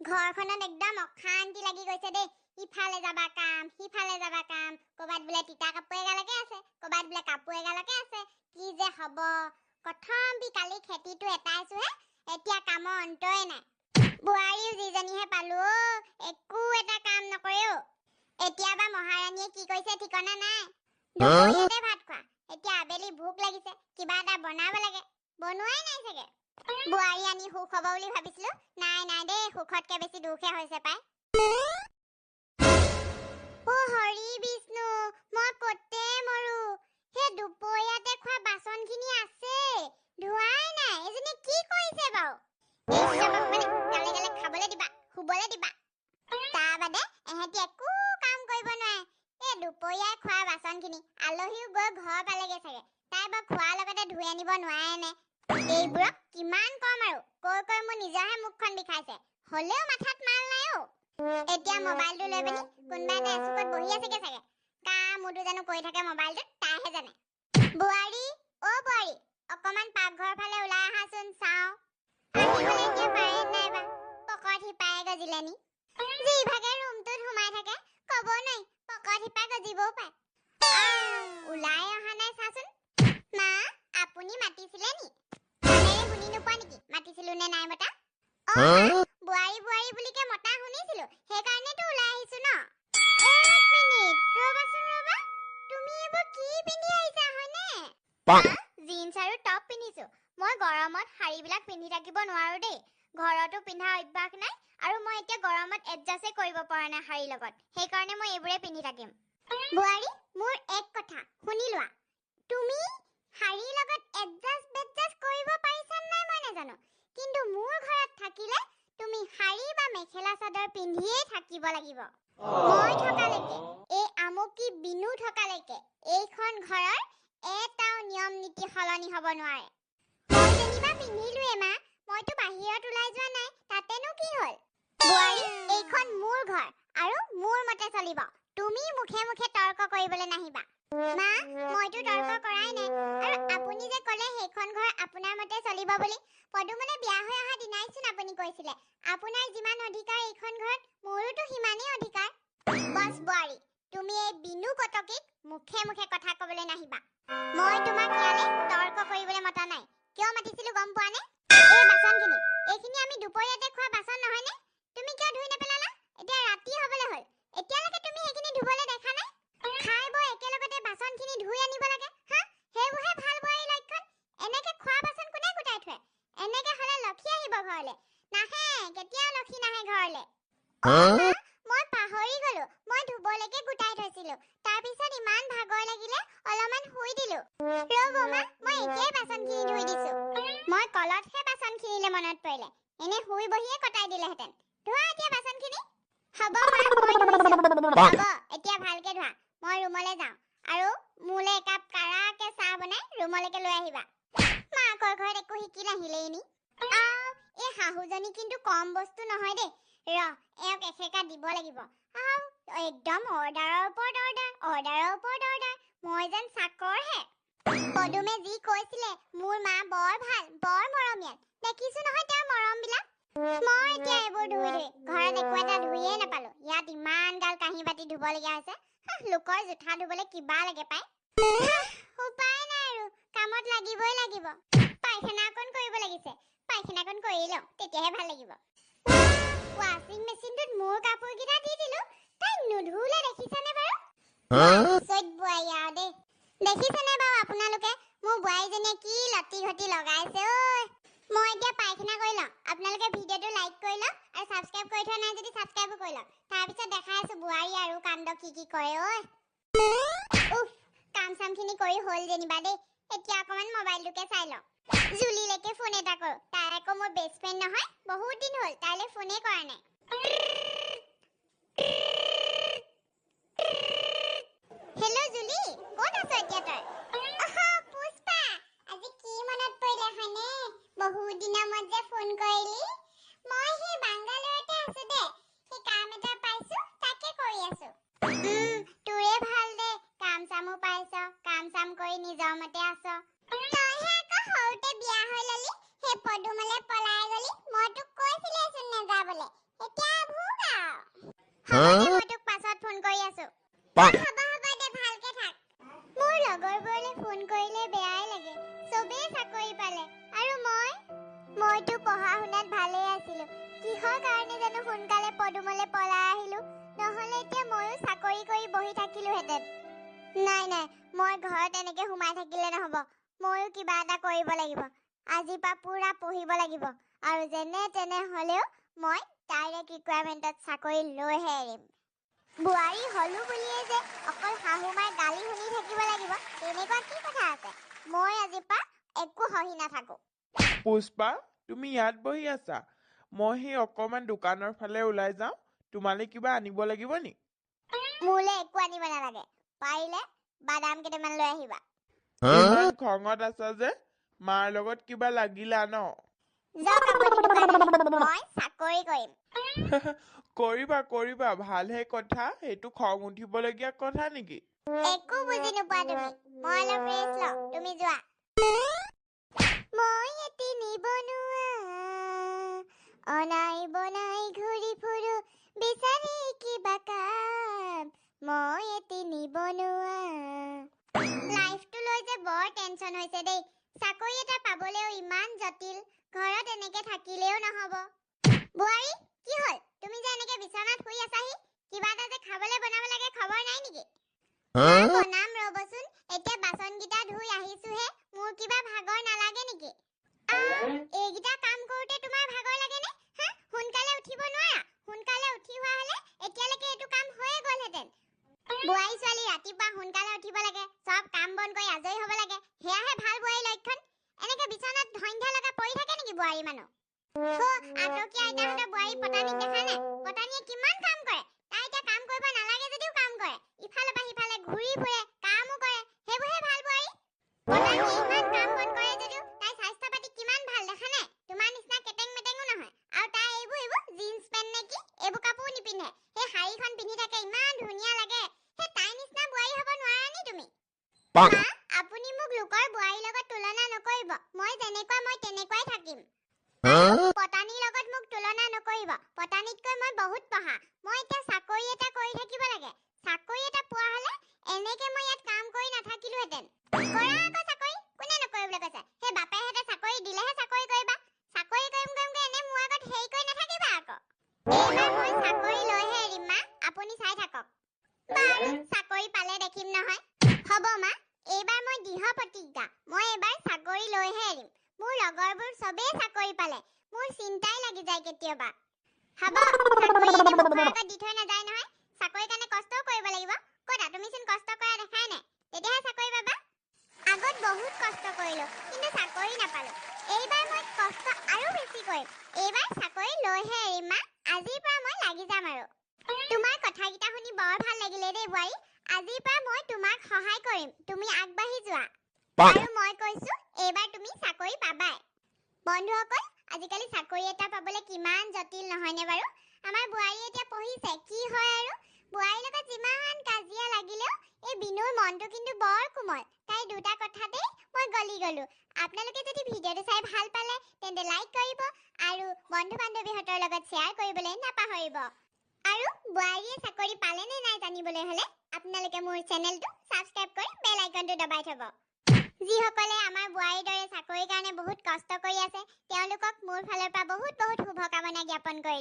ঘৰখনত একদম অশান্তি লাগি গৈছে দেই। ইফালে যাবা কাম, সিফালে যাবা কাম, ক'ৰবাত বোলে তিতা কাপোৰ এগালকে আছে, ক'ৰবাত বোলে কাপোৰ এগালকে আছে। কি যে হ'ব! কথমপি কালি খেতিটো এটাইছোহে, এতিয়া কামৰ অন্তই নাই। বোৱাৰীও যিজনীহে পালো অ', একো এটা কাম নকৰে অ'। এতিয়া বা মহাৰাণীয়ে কি কৰিছে ঠিকনা নাই। দুপৰীয়াতে ভাত খোৱা, এতিয়া আবেলি ভোক লাগিছে, কিবা এটা বনাব লাগে, বনোৱাই নাই চাগে। বোৱাৰী আনি সুখ হ'ব বুলি ভাবিছিলো, নাই নাই দেই, সুখতকে বেছি দুখহে হৈছে পাই। অ হৰি বিষ্ণু, মই ক'তে মৰো! সেই দুপৰীয়াতে খোৱা বাচনখিনি আছে, ধোৱাই নাই। এজনী কি কৰিছে বাৰু? এই দুজনক মানে গালে গালে খাবলৈ দিবা, শুবলৈ দিবা, তাৰ বাদে এহেঁতি একো কাম কৰিব নোৱাৰে। এই দুপৰীয়াই খোৱা বাচনখিনি, আলহীও গৈ ঘৰ পালেগে চাগে, তাই বাৰু খোৱাৰ লগতে ধুই আনিব নোৱাৰে নে? এইবোৰক কিমান কম আৰু, কৈ কৈ মোৰ নিজৰহে মুখখন বিষাইছে, হ'লেও মাথাত মাল নাই অ'। এতিয়া মোবাইলটো লৈ পিনি কোনোবা এটা এচুকত বহি আছেগে চাগে, কাৰ মোৰটো জানো কৈ থাকে মোবাইলটোত, তাইহে জানে। বোৱাৰী, অ বোৱাৰী, অকমান পাকঘৰ ফালে ওলাই আহাচোন চাওঁ। আহিবলৈ এতিয়া পাৰে নাই বা, পকত শিপাই গজিলে নি? যিভাগে ৰুমটোত সোমাই থাকে ক'ব নোৱাৰি, পকত শিপা গজিবও পাৰে। ওলাই অহা নাই চাচোন। মা, আপুনি মাতিছিলে নি? কাণেৰে শুনি নোপোৱা নেকি মাতিছিলো নে নাই মতা? অ বোৱাৰী বোৱাৰী বুলিকে মতা শুনিছিলো, সেইকাৰণেতো ওলাই আহিছো ন। এক মিনিট ৰ'বাচোন, ৰ'বা, তুমি এইবোৰ কি পিন্ধি আহিছা হয়নে? জিন্স আৰু টপ পিন্ধিছো। মই গৰমত শাৰীবিলাক পিন্ধি থাকিব নোৱাৰো দেই, ঘৰতো পিন্ধা অভ্যাস নাই, আৰু মই এতিয়া গৰমত এডজাষ্টে কৰিব পৰা নাই শাৰীৰ লগত, সেইকাৰণে মই এইবোৰে পিন্ধি থাকিম। বোৱাৰী, মোৰ এক কথা শুনি লোৱা, তুমি শাৰীৰ লগত এডজাষ্ট বেডজাষ্ট কৰিব পাৰিছা নাই মই নাজানো, কিন্তু মোৰ ঘৰত থাকিলে তুমি শাৰী বা মেখেলা চাদৰ পিন্ধিয়েই থাকিব লাগিব। মই থকালৈকে, এই আমুকী বিনু থকালৈকে এইখন ঘৰৰ এটাও নিয়ম নীতি সলনি হ'ব নোৱাৰে। মই যেনিবা পিন্ধিলোৱে মা, মইতো বাহিৰত ওলাই যোৱা নাই, তাতেনো কি হ'ল? বোৱাৰী, এইখন মোৰ ঘৰ আৰু মোৰ মতে চলিব, তুমি মুখে মুখে তৰ্ক কৰিবলৈ নাহিবা। মা, মইতো তৰ্ক কৰাই নাই, আৰু আপুনি যে ক'লে সেইখন ঘৰ আপোনাৰ মতে চলিব বুলি, পদুমলে বিয়া হৈ অহা দিনাইচোন আপুনি কৈছিলে আপোনাৰ যিমান অধিকাৰ এইখন ঘৰত মোৰোতো সিমানেই অধিকাৰ। বছ বোৱাৰী, তুমি এই বিনু কটকীক মুখে মুখে কথা ক'বলৈ নাহিবা। মই তোমাক ইয়ালে তৰ্ক কৰিবলৈ মতা নাই। কিয় মাতিছিলো গম পোৱা নে? এই বাচনখিনি, এইখিনি আমি দুপৰীয়াতে খোৱা বাচন নহয়নে? তুমি কিয় ধুই নেপেলালা? এতিয়া ৰাতি হ'বলৈ হ'ল, এতিয়ালৈকে তুমি সেইখিনি ধুবলৈ দেখা নাই? খাই বৈ একেলগতে বাচনখিনি ধুই আনিব লাগে। হা, সেইবোৰহে ভাল বোৱাৰীৰ লক্ষণ। এনেকে খোৱা বাচন কোনে গোটাই থয়? এনেকে হ'লে লক্ষী আহিব ঘৰলে? নাহে, কেতিয়াও লক্ষী নাহে ঘৰলে। মই পাহৰি গলো, মই ধুবলৈকে গোটাই থৈছিলো, তাৰপিছত ইমান ভাগৰ লাগিলে অলপমান শুই দিলো। ৰ'ব মা, মই এতিয়াই বাচনখিনি ধুই দিছো। মই কলতহে বাচনখিনিলে মনত পৰিলে, এনে শুই বহিয়ে কটাই দিলেহেঁতেন। ধোৱা এতিয়া বাচনখিনি। হ'ব মা, মই ধুইছো। হ'ব, এতিয়া ভালকে ধোৱা, মই ৰুমলৈ যাওঁ, আৰু মোলৈ একাপ কাৰাকে চাহ বনাই ৰুমলৈকে লৈ আহিবা। মাকৰ ঘৰত একো শিকি নাহিলেই নি? এই শাহুজনী কিন্তু কম বস্তু নহয় দেই। ৰ, এওঁক এসেকা দিব লাগিব। আও, একদম অৰ্ডাৰৰ ওপৰত অৰ্ডাৰ, অৰ্ডাৰৰ ওপৰত অৰ্ডাৰ, মই যেন চাকৰহে। পদুমে যি কৈছিলে, মোৰ মা বৰ ভাল, বৰ মৰমীয়াল, দেখিছো নহয় তেওঁৰ মৰমবিলাক। মই এতিয়া এইবোৰ ধুই ধুই ঘৰত একো এটা ধুইয়ে নাপালো, ইয়াত ইমান গাল কাঁহী বাতি ধুবলগীয়া হৈছে। লোকৰ জোঠা ধুবলৈ কিবা লাগে পাই। উপায় নাই আৰু, কামত লাগিবই লাগিব। পায়খানা অকণ কৰিব লাগিছে, পায়খানা অকণ কৰি লওঁ, তেতিয়াহে ভাল লাগিব। ৱাশ্বিং মেচিনটোত মোৰ কাপোৰকেইটা দি দিলো, তাই নুধুলে, দেখিছানে বাৰু? চৈত বোৱাৰী আৰু দেই। দেখিছেনে বাৰু আপোনালোকে মোৰ বোৱাৰীজনীয়ে কি লটি ঘটি লগাইছে ঐ। মই এতিয়া পায়খানা কৰি লওঁ, আপোনালোকে ভিডিঅ'টো লাইক কৰি লওক আৰু ছাবস্ক্ৰাইব কৰি থোৱা নাই যদি ছাবস্ক্ৰাইবো কৰি লওক। তাৰপিছত দেখাই আছো বোৱাৰী আৰু কাণ্ড কি কি কৰে ঐ। উফ, কাম চামখিনি কৰি হ'ল যেনিবা দেই, এতিয়া অকণমান মোবাইলটোকে চাই লওঁ। জুলিলৈকে ফোন এটা কৰোঁ, তাই আকৌ মোৰ বেষ্ট ফ্ৰেণ্ড নহয়, বহুত দিন হ'ল তাইলৈ ফোনেই কৰা নাই। হেল্ল' জুলি, ক'ত আছ এতিয়া তই? পুষ্পা, আজি কি মনত পৰিলে হয়নে? বহুত দিনৰ মূৰত যে ফোন কৰিলি। মই সেই বাংগালোৰতে আছো দে, সেই কাম এটা পাইছো তাকে কৰি আছো। তোৰে ভাল দে, কাম চামো পাইছ, কাম চাম কৰি নিজৰ মতে আছ। তইহে আকৌ সৰুতে বিয়া হৈ ললি, সেই পদুমলে পলাই গলি। মই তোক কৈছিলেচোন নাযাবলে, এতিয়া কাৰণে জানো সোনকালে পদুমলৈ পলাই আহিলো, নহ'লে এতিয়া ময়ো চাকৰি কৰি বহি থাকিলোহেঁতেন। নাই নাই, মই ঘৰত এনেকে সোমাই থাকিলে নহ'ব, ময়ো কিবা এটা কৰিব লাগিব। আজিৰ পৰা পুৰা পঢ়িব লাগিব আৰু যেনে তেনে হ'লেও মই ডাইৰেক্ট ৰিকুৱাৰমেণ্টত চাকৰি লৈহে এৰিম। বোৱাৰী হ'লো বুলিয়ে যে অকল শাহু মাৰ গালি শুনি থাকিব লাগিব, তেনেকুৱা কি কথা আছে? মই আজিৰ পৰা একো সহি নাথাকো। পুষ্পা, তুমি ইয়াত বহি আছা, মই সেই অকণমান দোকানৰ ফালে ওলাই যাওঁ। তোমালৈ কিবা আনিব লাগিব নি? মোলৈ একো আনিব নালাগে, পাৰিলে বাদাম কেইটামান লৈ আহিবা। ইমান খঙত আছা যে, মাৰ লগত কিবা লাগিলা ন? যাওক আপুনি দোকানলৈ, মই চাকৰি কৰিম। কৰিবা কৰিবা, ভালহে কথা, সেইটো খং উঠিবলগীয়া কথা নেকি? একো বুজি নোপোৱা তুমি। মই অলপ ৰেষ্ট লওঁ, তুমি যোৱা। মই এটি নিবনুৱা, অনাই বনাই ঘূৰি ফুৰো বিচাৰি কিবা কাম। মই এটি নিবনুৱা। লাইফটো লৈ যে বৰ টেনচন হৈছে দেই। চাকৰি এটা পাবলৈও ইমান জটিল, ঘৰত এনেকে থাকিলেও নহ'ব। বোৱাৰী, কি হ'ল? তুমি যে এনেকে বিচনাত শুই আছাহি, কিবা এটা যে খাবলৈ বনাব লাগে, খবৰ নাই নেকি? বনাম ৰ'বচোন, এতিয়া বাচনকেইটা ধুই আহিছোহে। মোৰ কিবা ভাগৰ নালাগে নেকি? এইকেইটা কাম কৰোঁতে তোমাৰ ভাগৰ লাগেনে? হা, সোনকালে উঠিব নোৱাৰা? সোনকালে উঠি হোৱা হ'লে এতিয়ালৈকে এইটো কাম হৈয়ে গ'লহেঁতেন। বোৱাৰী ছোৱালী ৰাতিপুৱা সোনকালে উঠিব লাগে, চব কাম বন কৰি আজৰি হ'ব লাগে, সেয়াহে ভাল বোৱাৰীৰ লক্ষণ। এনেকে বিচনাত সন্ধ্যা লগা পৰি থাকে নেকি বোৱাৰী মানুহ? আটকীয়া আইতাহঁতৰ বোৱাৰী পতানীক দেখা নাই? পতানীয়ে কিমান কাম কৰে। তাই এতিয়া কাম কৰিব নালাগে যদিও কাম কৰে, ইফালৰ পৰা সিফালে ঘূৰি ফুৰে, কামো কৰে, সেইবোৰহে ভাল বোৱাৰী। পতানীয়ে ইমান কাম বন কৰে যদিও তাইৰ স্বাস্থ্য পাতি কিমান ভাল দেখা নাই? তোমাৰ নিচিনা কেটেং মেটেঙো নহয়। আৰু তাই এইবোৰ জিন্স পেণ্ট নে কি এইবোৰ কাপোৰো নিপিন্ধে, সেই শাৰীখন পিন্ধি থাকে, ইমান ধুনীয়া লাগে। সেই তাইৰ নিচিনা বোৱাৰী হ'ব নোৱাৰা নি তুমি? মা, আপুনি মোক লোকৰ বোৱাৰীৰ লগত তুলনা নকৰিব। মই যেনেকুৱা মই তেনেকুৱাই থাকিম। পতানীৰ লগত মোক তুলনা নকৰিব, পতানীতকৈ মই বহুত পঢ়া। মই এতিয়া চাকৰি এটা কৰি থাকিব লাগে। চাকৰি এটা পোৱা হ'লে এনেকে মই ইয়াত কাম কৰি নাথাকিলোহেঁতেন। কৰা আকৌ চাকৰি, কোনে নকৰিবলৈ কৈছে? সেই বাপেৰহঁতে চাকৰি দিলেহে চাকৰি কৰিবা। চাকৰি কৰিম কৰিমকৈ এনে মোৰ আগত হেৰি কৰি নাথাকিবা আকৌ। এইবাৰ মই চাকৰি লৈহে এৰিম মা, আপুনি চাই থাকক। বাৰু, চাকৰি পালে দেখিম নহয়। হ'ব মা, এইবাৰ মই দৃঢ় প্ৰতিজ্ঞা, মই এইবাৰ চাকৰি লৈহে এৰিম। মোৰ লগৰবোৰ চবেই চাকৰি পালে, মোৰ চিন্তাই লাগি যায় কেতিয়াবা। হ'ব, চাকৰি এনে মুখৰ আগত দি থৈ নাযায় নহয়, চাকৰিৰ কাৰণে কষ্টও কৰিব লাগিব। ক'তা তুমিচোন কষ্ট কৰা দেখাই নাই, তেতিয়াহে চাকৰি পাবা। আগত বহুত কষ্ট কৰিলো, কিন্তু চাকৰি নাপালো। এইবাৰ মই কষ্ট আৰু বেছি কৰিম, এইবাৰ চাকৰি লৈহে এৰিম মা। আজিৰ পৰা মই লাগি যাম আৰু। তোমাৰ কথাকেইটা শুনি বৰ ভাল লাগিলে দেই বোৱাৰী। আজিৰ পৰা মই তোমাক সহায় কৰিম, তুমি আগবাঢ়ি যোৱা। আৰু মই কৈছো, এইবাৰ তুমি চাকৰি পাবাই। বন্ধুসকল, আজিকালি চাকৰি এটা পাবলৈ কিমান জটিল নহয়নে বাৰু? আমাৰ বোৱাৰীয়ে এতিয়া পঢ়িছে, কি হয় আৰু। বোৱাৰীৰ লগত যিমান কাজিয়া লাগিলেও এই বিনুৰ মনটো কিন্তু বৰ কোমল। তাইৰ দুটা কথাতেই মই গলি গ'লো। আপোনালোকে যদি ভিডিঅ'টো চাই ভাল পালে তেন্তে লাইক কৰিব আৰু বন্ধু বান্ধৱীহঁতৰ লগত শ্বেয়াৰ কৰিবলৈ নাপাহৰিব। আৰু বোৱাৰীয়ে চাকৰি পালে নে নাই জানিবলৈ হ'লে আপোনালোকে মোৰ চেনেলটো ছাবস্ক্ৰাইব কৰি বেল আইকনটো দবাই থ'ব। যিসকলে আমাৰ বোৱাৰীৰ দৰে চাকৰিৰ কাৰণে বহুত কষ্ট কৰি আছে, তেওঁলোকক মোৰ ফালৰ পৰা বহুত বহুত শুভকামনা জ্ঞাপন কৰিলোঁ।